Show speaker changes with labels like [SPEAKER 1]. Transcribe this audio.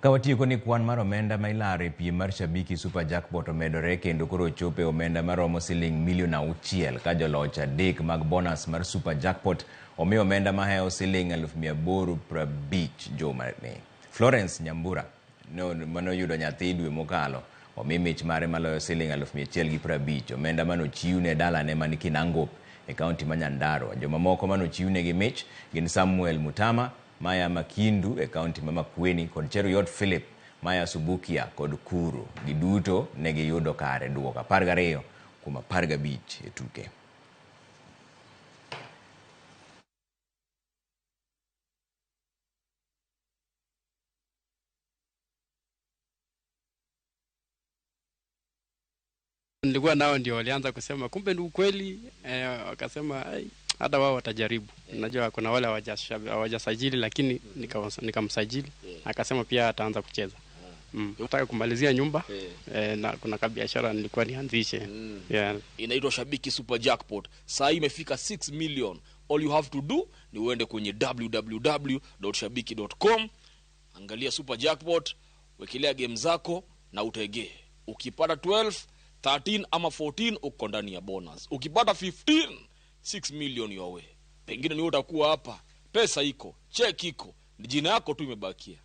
[SPEAKER 1] Ka watieko ni kwan mar omenda ma ilaro e piem mar Shabiki Super Jackpot omedore kendo koro ochopo e omenda maromo siling milion 6 ka joloch 3 mag bonus mar Super Jackpot omi omenda mahewo siling 850,000 jumani. Florence Nyambura mane oyudo nyathi dwe mokalo omi mich mare maloyo siling 150,000, omenda manochiw ne dalane man Kinangop e kaunti ma Nyandarua. Jomamoko manochiwnegi mich gin Samuel Mutama maya Makindu e kaunti ma Makueni kod Cheruiyot Philip maya Subukia kod Kuru. Giduto ne giyudo kare duoko 12 kuom 15 e tuke.
[SPEAKER 2] Nilikuwa nao ndio walianza kusema kumbe ni ukweli wakasema hata wao watajaribu. Najua kuna wale hawajasajili lakini nikamsajili akasema pia ataanza kucheza. Nataka kumalizia nyumba na kuna kabiashara nilikuwa nianzishe.
[SPEAKER 3] Inaitwa Shabiki Super Jackpot. Saa hii imefika 6 million. All you have to do ni uende kwenye www.shabiki.com, angalia Super Jackpot, wekelea game zako na utegee. Ukipata 12, 13 ama 14 uko ndani ya bonus. Ukipata 15, 6 million your way. Pengine ni utakuwa hapa. Pesa iko, check iko, ni jina yako tu imebakia.